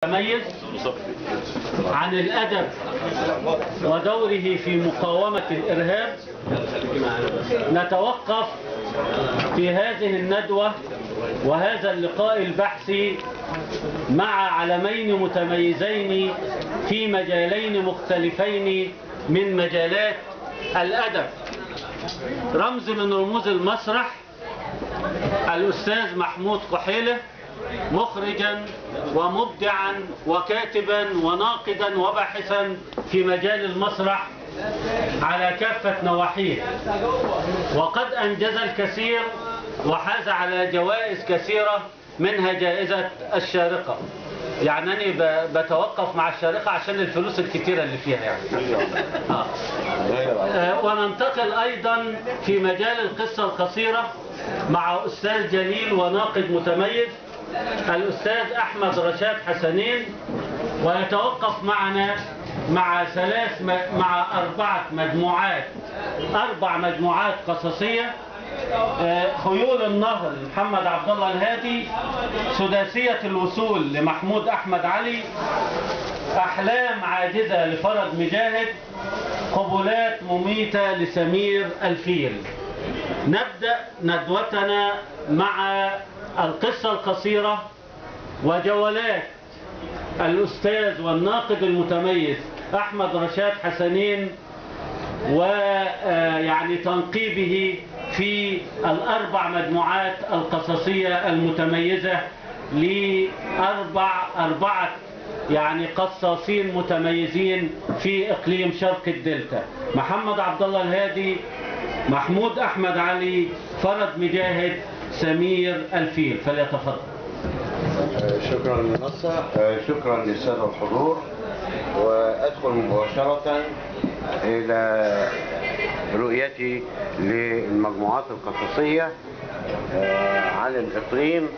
تميز عن الأدب ودوره في مقاومة الإرهاب. نتوقف في هذه الندوة وهذا اللقاء البحثي مع علمين متميزين في مجالين مختلفين من مجالات الأدب. رمز من رموز المسرح الأستاذ محمود قحيلة، مخرجا ومبدعا وكاتبا وناقدا وباحثا في مجال المسرح على كافة نواحيه، وقد أنجز الكثير وحاز على جوائز كثيرة منها جائزة الشارقة. يعني أنا بتوقف مع الشارقة عشان الفلوس الكثيرة اللي فيها يعني. وننتقل أيضا في مجال القصة القصيرة مع أستاذ جليل وناقد متميز الأستاذ أحمد رشاد حسنين، ويتوقف معنا مع مع أربع مجموعات قصصية: خيول النهر لمحمد عبد الله الهادي، سداسية الوصول لمحمود أحمد علي، أحلام عاجزة لفرج مجاهد، قبلات مميتة لسمير الفيل. نبدأ ندوتنا مع القصة القصيرة وجولات الأستاذ والناقد المتميز أحمد رشاد حسنين، ويعني تنقيبه في الأربع مجموعات القصصية المتميزة لأربعة يعني قصاصين متميزين في إقليم شرق الدلتا: محمد عبد الله الهادي، محمود أحمد علي، فرج مجاهد، سمير الفيل. فليتفضل. شكرا للمنصة، شكرا للسادة الحضور، وأدخل مباشرة إلى رؤيتي للمجموعات القصصية عن الإقليم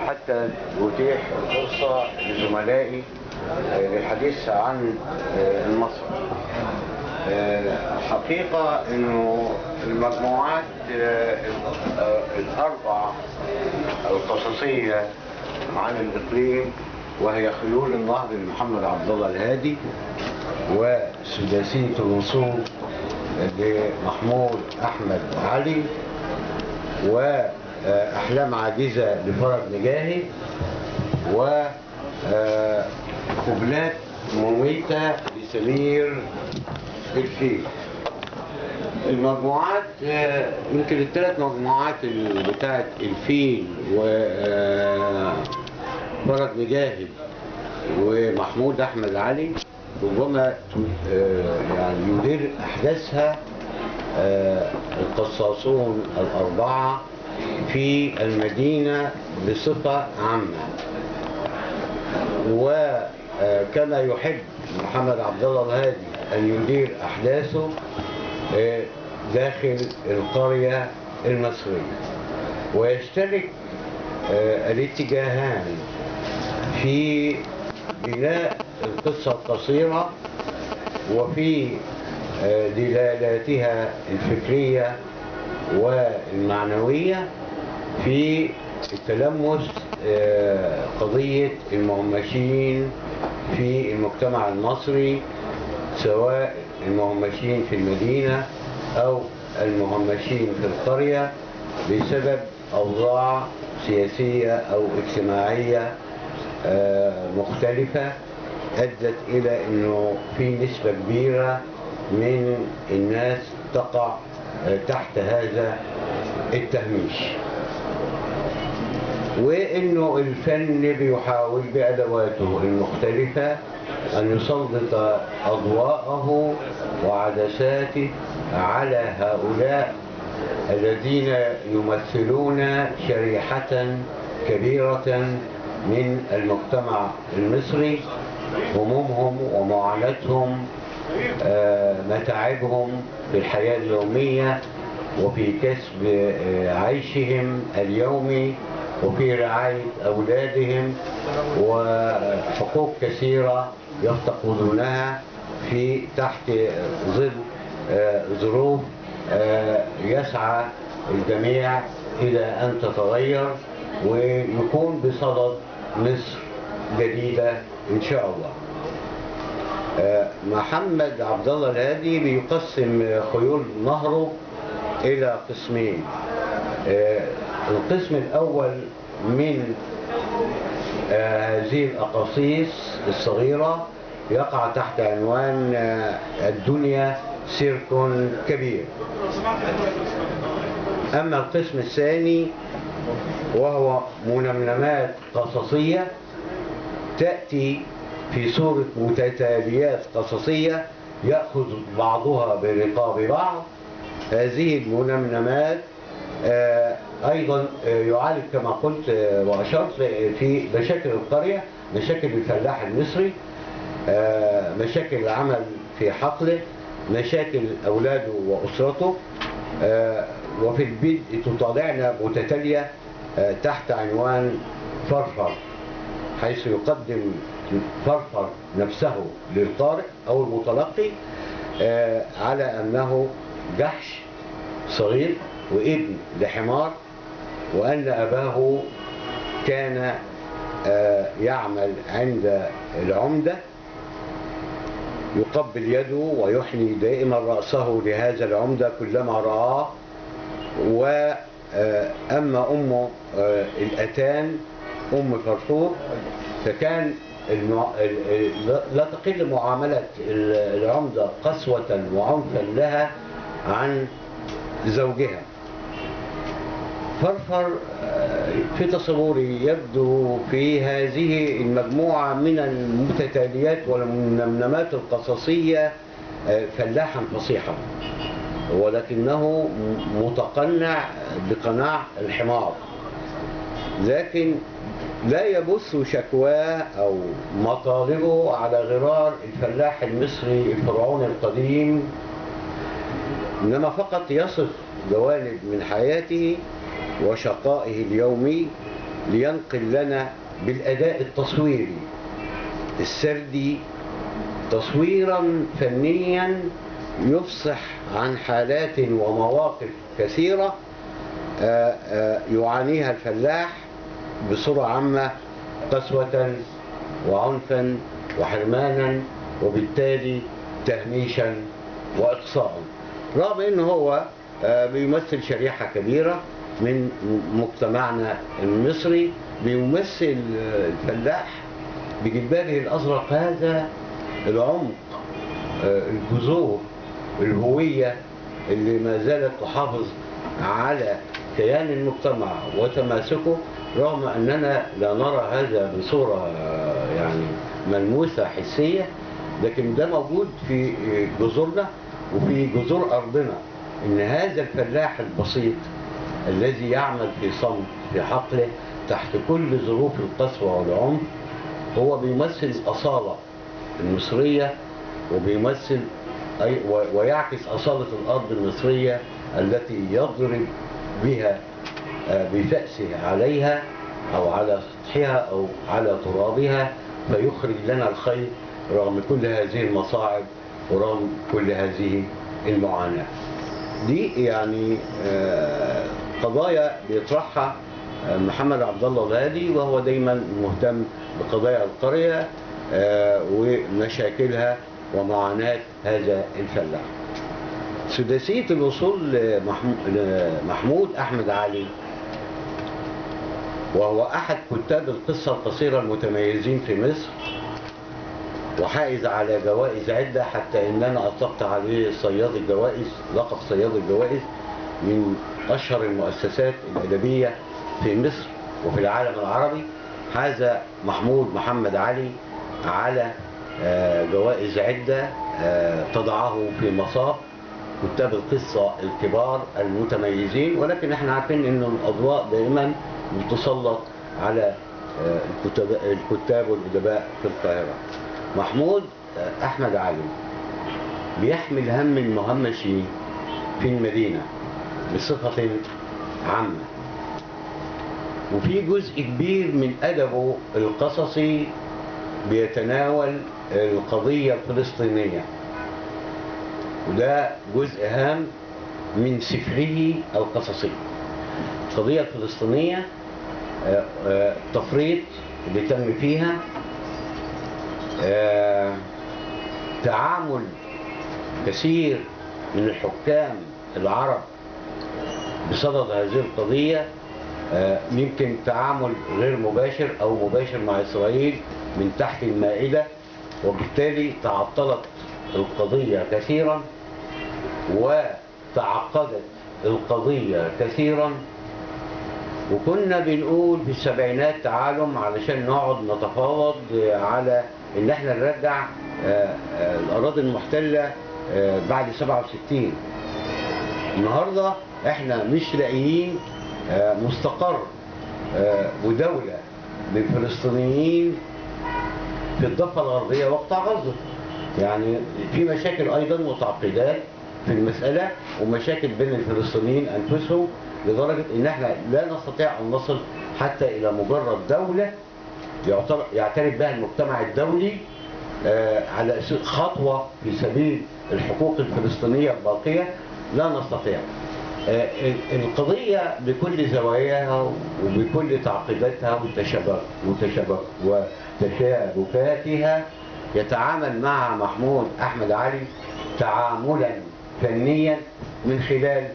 حتى أتيح الفرصة لزملائي للحديث عن المسرح. حقيقة أنه المجموعات الأربع القصصية عن الإقليم، وهي خيول النهر لمحمد عبد الله الهادي، وسداسية الوصول لمحمود أحمد علي، وأحلام عاجزة لفرج مجاهد، وقبلات مميتة لسمير الفيل. المجموعات يمكن الثلاث مجموعات بتاعت الفيل وفرج مجاهد ومحمود أحمد علي ربما يعني يدير أحداثها القصاصون الأربعة في المدينة بصفة عامة، وكما يحب محمد عبد الله الهادي أن يدير أحداثه داخل القرية المصرية. ويشترك الاتجاهان في بناء القصة القصيرة وفي دلالاتها الفكرية والمعنوية في التلمس قضية المهمشين في المجتمع المصري، سواء المهمشين في المدينة أو المهمشين في القرية بسبب أوضاع سياسية أو اجتماعية مختلفة أدت إلى أنه في نسبة كبيرة من الناس تقع تحت هذا التهميش، وإنه الفن بيحاول بأدواته المختلفة أن يسلط أضواءه وعدساته على هؤلاء الذين يمثلون شريحة كبيرة من المجتمع المصري، همومهم ومعاناتهم، متاعبهم في الحياة اليومية وفي كسب عيشهم اليومي وفي رعاية أولادهم، وحقوق كثيرة يفتقدونها في تحت ظل ظروف يسعى الجميع إلى أن تتغير ويكون بصدد مصر جديدة إن شاء الله. محمد عبد الله الهادي بيقسم خيول نهره إلى قسمين. القسم الأول من هذه الأقاصيص الصغيرة يقع تحت عنوان الدنيا سيرك كبير. أما القسم الثاني وهو منمنمات قصصية تأتي في صورة متتاليات قصصية يأخذ بعضها برقاب بعض. هذه المنمنمات أيضا يعالج كما قلت وأشرت في مشاكل القرية، مشاكل الفلاح المصري، مشاكل العمل في حقله، مشاكل أولاده وأسرته. وفي البدء تطالعنا متتالية تحت عنوان فرفر، حيث يقدم فرفر نفسه للقارئ أو المتلقي على أنه جحش صغير وابن لحمار، وأن أباه كان يعمل عند العمدة، يقبل يده ويحني دائما رأسه لهذا العمدة كلما رآه. وأما أمه الأتان أم فرفور فكان لا تقل معاملة العمدة قسوة وعنفا لها عن زوجها. فرفر في تصوري يبدو في هذه المجموعة من المتتاليات والمنمنمات القصصية فلاحا فصيحا، ولكنه متقنع بقناع الحمار، لكن لا يبث شكواه أو مطالبه على غرار الفلاح المصري الفرعوني القديم، إنما فقط يصف جوانب من حياته وشقائه اليومي لينقل لنا بالأداء التصويري السردي تصويرا فنيا يفصح عن حالات ومواقف كثيرة يعانيها الفلاح بصورة عامة، قسوة وعنفا وحرمانا، وبالتالي تهميشا وإقصاء، رغم أنه هو بيمثل شريحة كبيرة من مجتمعنا المصري، بيمثل الفلاح بجلبابه الأزرق، هذا العمق، الجذور، الهوية اللي ما زالت تحافظ على كيان المجتمع وتماسكه، رغم أننا لا نرى هذا بصورة يعني ملموسة حسية، لكن ده موجود في جذورنا وفي جذور أرضنا، إن هذا الفلاح البسيط الذي يعمل في صمت في حقله تحت كل ظروف القسوة والعنف هو بيمثل الأصالة المصرية، وبيمثل ويعكس أصالة الأرض المصرية التي يضرب بها بفأسه عليها أو على سطحها أو على ترابها، فيخرج لنا الخير رغم كل هذه المصاعب ورغم كل هذه المعاناة. دي يعني قضايا بيطرحها محمد عبد الله الهادي، وهو دايما مهتم بقضايا القرية ومشاكلها ومعاناة هذا الفلاح. سداسية الوصول لمحمود أحمد علي، وهو أحد كتاب القصة القصيرة المتميزين في مصر، وحائز على جوائز عدة، حتى إن أنا أطلقت عليه صياد الجوائز، لقب صياد الجوائز، من أشهر المؤسسات الأدبية في مصر وفي العالم العربي. حاز محمود محمد علي على جوائز عدة تضعه في مصاف كتاب القصة الكبار المتميزين، ولكن احنا عارفين ان الأضواء دائما بتسلط على الكتاب والأدباء في القاهرة. محمود أحمد علي بيحمل هم المهمشين في المدينة بصفة عامة، وفي جزء كبير من أدبه القصصي بيتناول القضية الفلسطينية، وده جزء هام من سفره القصصي. القضية الفلسطينية، تفريط اللي تم فيها، تعامل كثير من الحكام العرب بصدد هذه القضية، يمكن تعامل غير مباشر أو مباشر مع إسرائيل من تحت المائدة، وبالتالي تعطلت القضية كثيرا وتعقدت القضية كثيرا. وكنا بنقول في السبعينات تعالوا علشان نقعد نتفاوض على ان احنا نرجع الاراضي المحتلة بعد 67. النهارده احنا مش لاقيين مستقر ودولة للفلسطينيين في الضفة الغربية وقطاع غزة. يعني في مشاكل ايضا وتعقيدات في المسألة، ومشاكل بين الفلسطينيين انفسهم، لدرجة ان احنا لا نستطيع ان نصل حتى الى مجرد دولة يعترف بها المجتمع الدولي على خطوة في سبيل الحقوق الفلسطينية الباقية. لا نستطيع. القضية بكل زواياها وبكل تعقيداتها وتشابكاتها يتعامل مع محمود أحمد علي تعاملا فنيا من خلال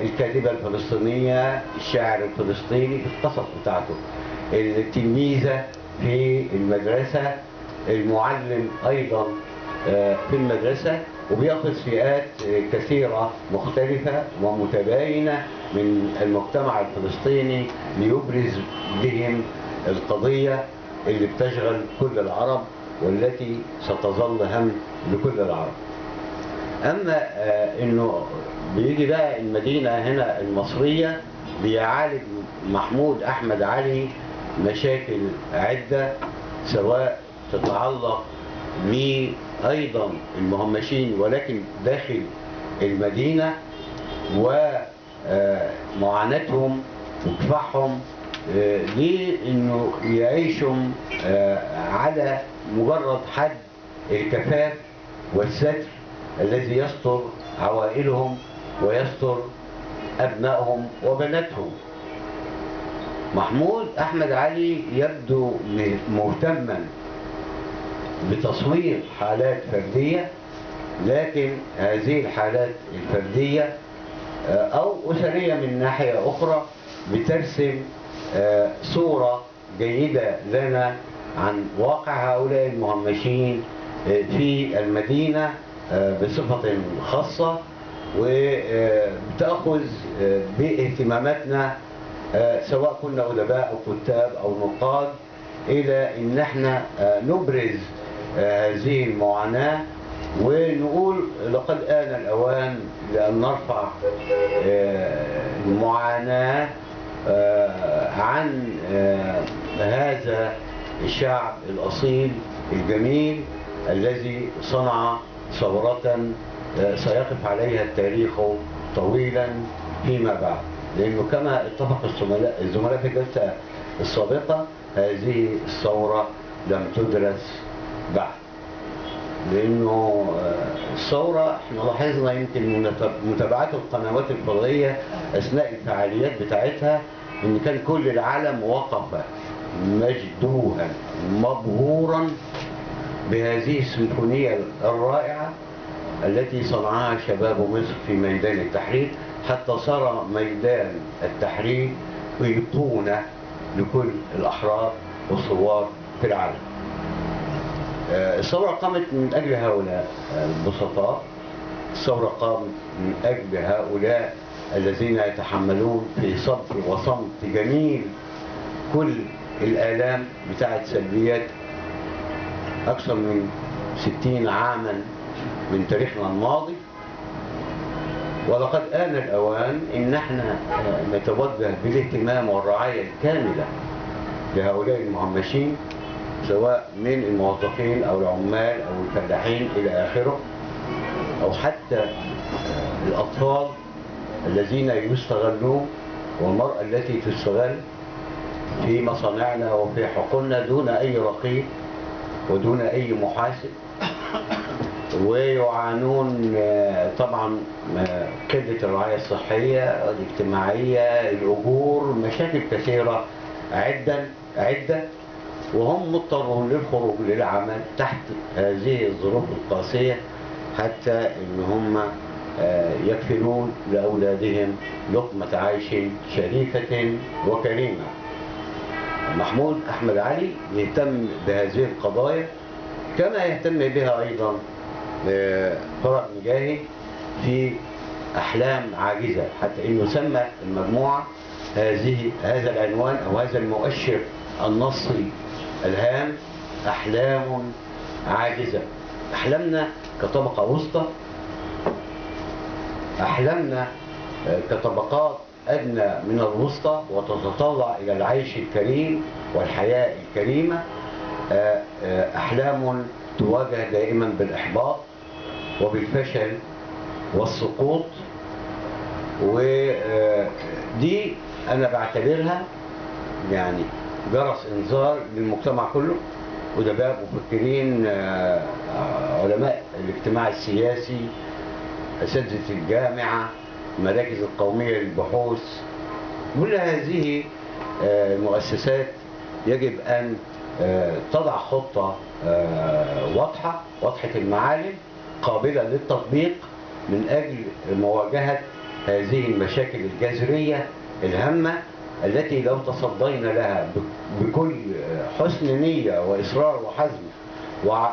الكاتبة الفلسطينية، الشاعر الفلسطيني في القصص بتاعته، التلميذة في المدرسة، المعلم أيضا في المدرسة، وبيأخذ فئات كثيرة مختلفة ومتباينة من المجتمع الفلسطيني ليبرز بهم القضية اللي بتشغل كل العرب والتي ستظل هم لكل العرب. أما إنه بيجي بقى المدينة هنا المصرية بيعالج محمود أحمد علي مشاكل عدة، سواء تتعلق بأيضا المهمشين ولكن داخل المدينة ومعاناتهم وكفاحهم لأنه يعيشوا على مجرد حد الكفاف والستر الذي يستر عوائلهم ويستر أبنائهم وبناتهم. محمود أحمد علي يبدو مهتما بتصوير حالات فردية، لكن هذه الحالات الفردية أو أسرية من ناحية أخرى بترسم صورة جيدة لنا عن واقع هؤلاء المهمشين في المدينة بصفة خاصة، وبتأخذ باهتماماتنا سواء كنا أدباء أو كتاب أو نقاد إلى إن احنا نبرز هذه المعاناة ونقول لقد آن الأوان لأن نرفع المعاناة عن هذا الشعب الأصيل الجميل الذي صنع ثورة سيقف عليها التاريخ طويلا فيما بعد، لأنه كما اتفق الزملاء في الجلسة السابقة هذه الثورة لم تدرس بعد، لأنه الثورة احنا لاحظنا يمكن من متابعات القنوات الفضائية أثناء الفعاليات بتاعتها إن كان كل العالم وقف مجدوها مبهورا بهذه السيمفونية الرائعة التي صنعها شباب مصر في ميدان التحرير، حتى صار ميدان التحرير أيقونة لكل الأحرار والثوار في العالم. الثورة قامت من أجل هؤلاء البسطاء، الثورة قامت من أجل هؤلاء الذين يتحملون في صبر وصمت جميل كل الآلام بتاعت سلبيات أكثر من 60 عاما من تاريخنا الماضي. ولقد آن الأوان إن احنا نتوجه بالاهتمام والرعاية الكاملة لهؤلاء المهمشين، سواء من الموظفين أو العمال أو الفلاحين إلى آخره، أو حتى الأطفال الذين يستغلون والمرأة التي تستغل في مصانعنا وفي حقولنا دون أي رقيب ودون أي محاسب، ويعانون طبعا قلة الرعاية الصحية الاجتماعية، الأجور، مشاكل كثيرة عدة. وهم مضطرون للخروج للعمل تحت هذه الظروف القاسية حتى إن هم يكفلون لأولادهم لقمة عيش شريفة وكريمة. محمود أحمد علي يهتم بهذه القضايا كما يهتم بها أيضا فرج مجاهد في أحلام عاجزة، حتى إنه سمى المجموعة هذا العنوان أو هذا المؤشر النصي الهام، أحلام عاجزة. أحلامنا كطبقة وسطى، أحلامنا كطبقات أدنى من الوسطى وتتطلع إلى العيش الكريم والحياة الكريمة، أحلام تواجه دائما بالإحباط وبالفشل والسقوط. ودي أنا بعتبرها يعني جرس إنذار للمجتمع كله، أدباء، مفكرين، علماء الاجتماع السياسي، أساتذة الجامعة، المراكز القومية للبحوث، كل هذه المؤسسات يجب أن تضع خطة واضحة، واضحة المعالم، قابلة للتطبيق من أجل مواجهة هذه المشاكل الجذرية الهامة التي لو تصدينا لها بكل حسن نية وإصرار وحزم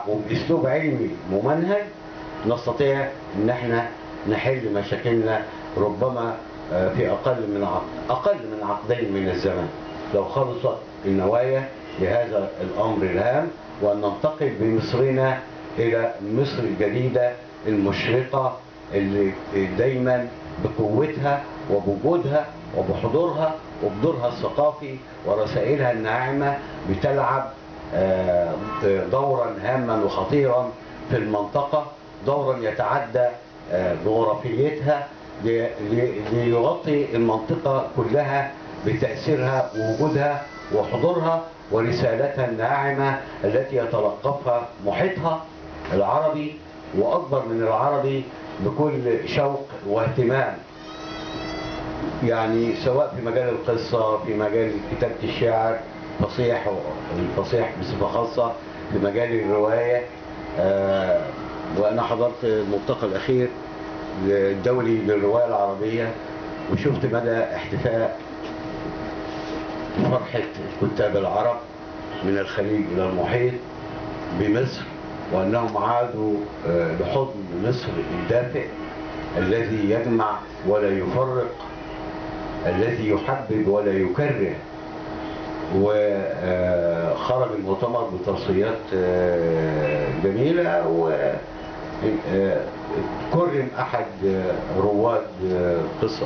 وبأسلوب علمي ممنهج نستطيع أن احنا نحل مشاكلنا ربما في أقل من عقدين من الزمن لو خلصت النوايا لهذا الأمر الهام، وأن ننتقل بمصرنا إلى مصر الجديدة المشرقة اللي دايما بقوتها وبوجودها وبحضورها وبدورها الثقافي ورسائلها الناعمة بتلعب دورا هاما وخطيرا في المنطقة، دورا يتعدى جغرافيتها ليغطي المنطقة كلها بتأثيرها ووجودها وحضورها ورسالتها الناعمة التي يتلقفها محيطها العربي وأكبر من العربي بكل شوق واهتمام، يعني سواء في مجال القصة، في مجال كتابة الشعر فصيح الفصيح بصفة خاصة، في مجال الرواية. وأنا حضرت الملتقى الأخير الدولي للرواية العربية وشفت مدى احتفاء فرحة الكتاب العرب من الخليج إلى المحيط بمصر، وأنهم عادوا لحضن مصر الدافئ الذي يجمع ولا يفرق، الذي يحبب ولا يكره. وخرج المؤتمر بتوصيات جميلة، وكرم أحد رواد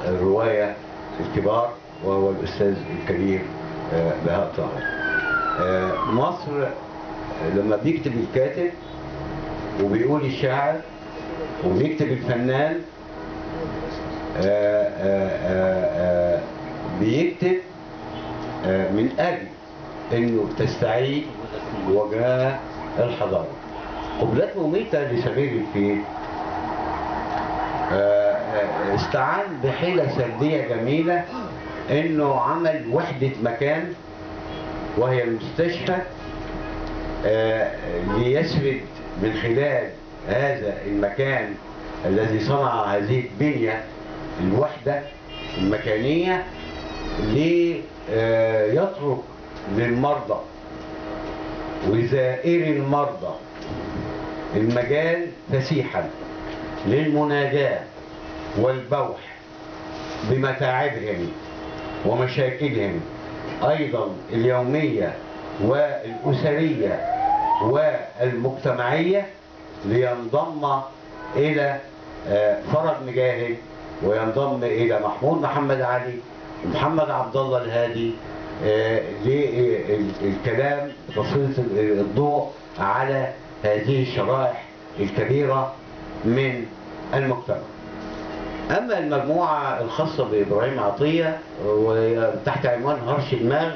الرواية الكبار وهو الأستاذ الكبير بهاء طاهر. مصر لما بيكتب الكاتب وبيقول الشاعر وبيكتب الفنان، بيكتب من أجل أنه تستعيد وجهها الحضاري. قبلات مميتة لسمير الفيل استعان بحيلة سردية جميلة، أنه عمل وحدة مكان وهي المستشفى، ليسرد من خلال هذا المكان الذي صنع هذه البنية الوحدة المكانية ليترك للمرضى وزائري المرضى المجال فسيحا للمناجاة والبوح بمتاعبهم ومشاكلهم أيضا اليومية والأسرية والمجتمعية، لينضم إلى فرج مجاهد وينضم إلى محمود محمد علي ومحمد عبد الله الهادي للكلام تسليط الضوء على هذه الشرائح الكبيرة من المجتمع. أما المجموعة الخاصة بإبراهيم عطية وهي تحت عنوان هرش دماغ،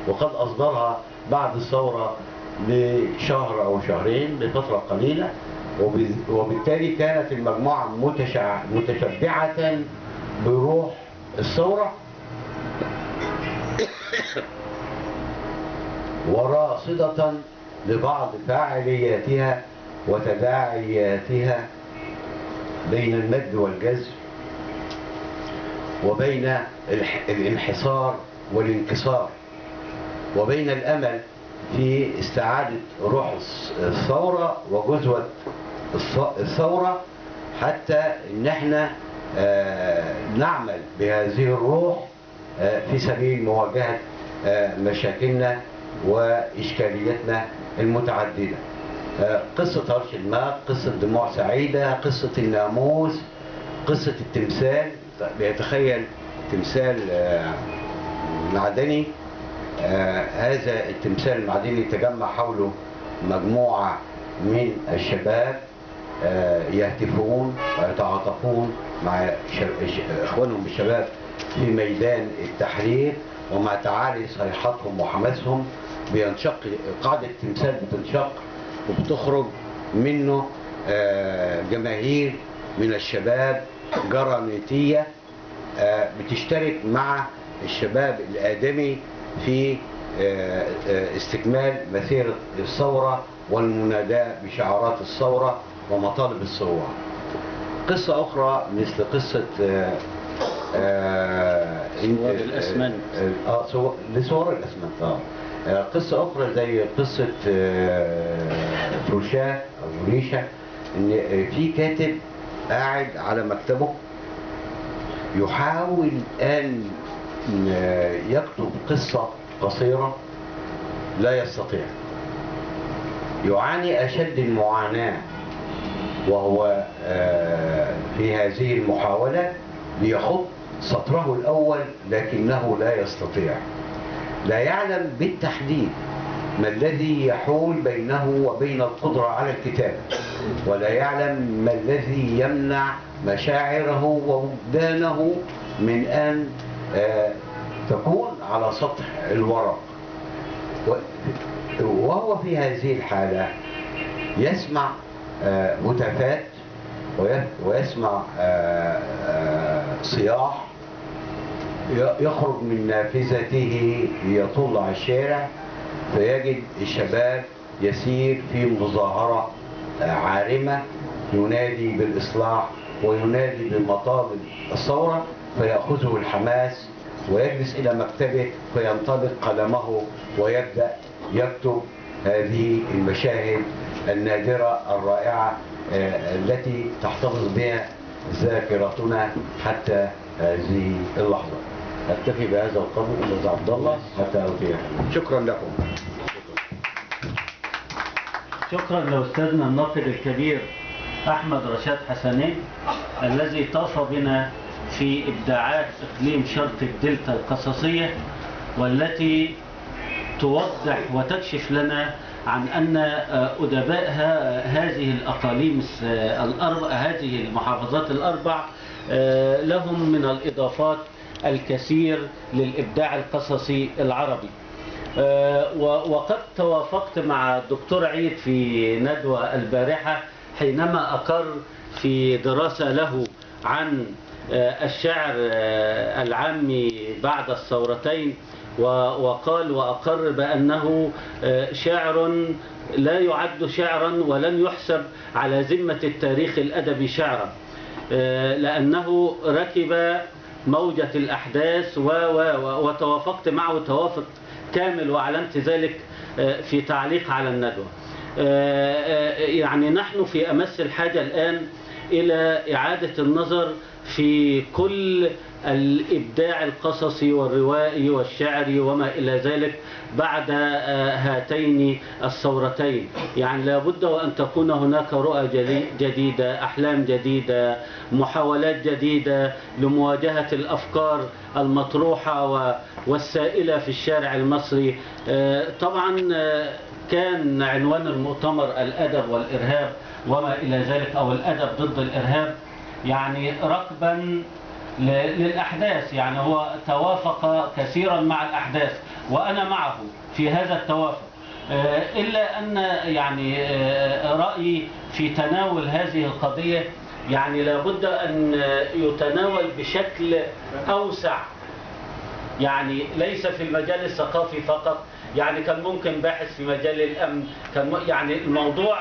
وقد أصدرها بعد الثورة بشهر أو شهرين بفترة قليلة، وبالتالي كانت المجموعة متشبعة بروح الثورة وراصدة لبعض فاعلياتها وتداعياتها بين المد والجزر وبين الانحصار والانكسار، وبين الأمل في استعادة روح الثورة وجذوة الثورة، حتى إن احنا نعمل بهذه الروح في سبيل مواجهة مشاكلنا وإشكاليتنا المتعددة. قصة هرش الماء، قصة دموع سعيدة، قصة الناموس، قصة التمثال. بيتخيل تمثال معدني، هذا التمثال المعدني تجمع حوله مجموعة من الشباب يهتفون ويتعاطفون مع إخوانهم الشباب في ميدان التحرير، ومع تعالي صيحاتهم وحماسهم بينشق قاعدة التمثال، بتنشق وبتخرج منه جماهير من الشباب جرانيتية بتشترك مع الشباب الآدمي في استكمال مسيرة الثورة والمناداة بشعارات الثورة ومطالب الثورة. قصة أخرى مثل قصة سوار الأسمنت. لسوار الأسمنت. قصة أخرى زي قصة فروشاه أو ريشة، إن في كاتب قاعد على مكتبه يحاول أن يكتب قصة قصيرة، لا يستطيع، يعاني أشد المعاناة وهو في هذه المحاولة ليخط سطره الأول، لكنه لا يستطيع، لا يعلم بالتحديد ما الذي يحول بينه وبين القدرة على الكتابة، ولا يعلم ما الذي يمنع مشاعره ووجدانه من أن تكون على سطح الورق. وهو في هذه الحالة يسمع هتافات ويسمع صياح، يخرج من نافذته ليطل على الشارع فيجد الشباب يسير في مظاهرة عارمة ينادي بالإصلاح وينادي بمطالب الثورة، فيأخذه الحماس ويجلس إلى مكتبه فينطلق قلمه ويبدأ يكتب هذه المشاهد النادرة الرائعة التي تحتفظ بها ذاكرتنا حتى هذه اللحظة. أكتفي بهذا القدر أستاذ عبد الله حتى أطيع. شكرا لكم. شكرا لأستاذنا الناقد الكبير أحمد رشاد حسنين الذي طاف بنا في إبداعات إقليم شرق الدلتا القصصية، والتي توضح وتكشف لنا عن أن أدباء هذه الأقاليم الأربع، هذه المحافظات الأربع، لهم من الإضافات الكثير للإبداع القصصي العربي. وقد توافقت مع الدكتور عيد في ندوة البارحة حينما أقر في دراسة له عن الشعر العامي بعد الثورتين، وقال وأقر بأنه شعر لا يعد شعرا ولن يحسب على ذمة التاريخ الأدبي شعرا، لأنه ركب موجة الأحداث، وتوافقت معه توافق كامل وأعلنت ذلك في تعليق على الندوة. يعني نحن في أمس الحاجة الآن إلى إعادة النظر في كل الإبداع القصصي والروائي والشعري وما إلى ذلك بعد هاتين الثورتين. يعني لابد وأن تكون هناك رؤى جديدة، أحلام جديدة، محاولات جديدة لمواجهة الأفكار المطروحة والسائلة في الشارع المصري. طبعا كان عنوان المؤتمر الأدب والإرهاب وما إلى ذلك، أو الأدب ضد الإرهاب، يعني ركبا للأحداث، يعني هو توافق كثيرا مع الأحداث وأنا معه في هذا التوافق، إلا أن يعني رأيي في تناول هذه القضية يعني لابد أن يتناول بشكل أوسع، يعني ليس في المجال الثقافي فقط، يعني كان ممكن باحث في مجال الأمن، كان يعني الموضوع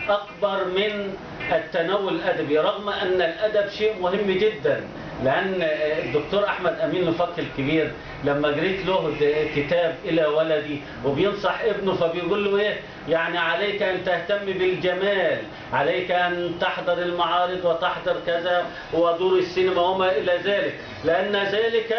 أكبر من التناول الأدبي، رغم أن الأدب شيء مهم جدا. لأن الدكتور أحمد أمين الفقي الكبير لما قريت له كتاب إلى ولدي وبينصح ابنه فبيقول له إيه؟ يعني عليك أن تهتم بالجمال، عليك أن تحضر المعارض وتحضر كذا ودور السينما وما إلى ذلك، لأن ذلك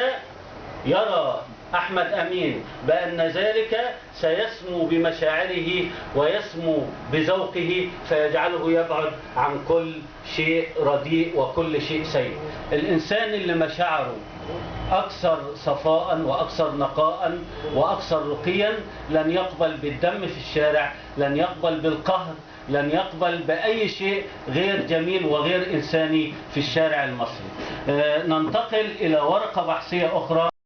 يرى أحمد أمين بأن ذلك سيسمو بمشاعره ويسمو بذوقه فيجعله يبعد عن كل شيء رديء وكل شيء سيء. الإنسان اللي مشاعره أكثر صفاء وأكثر نقاء وأكثر رقيا لن يقبل بالدم في الشارع، لن يقبل بالقهر، لن يقبل بأي شيء غير جميل وغير إنساني في الشارع المصري. ننتقل إلى ورقة بحثية أخرى.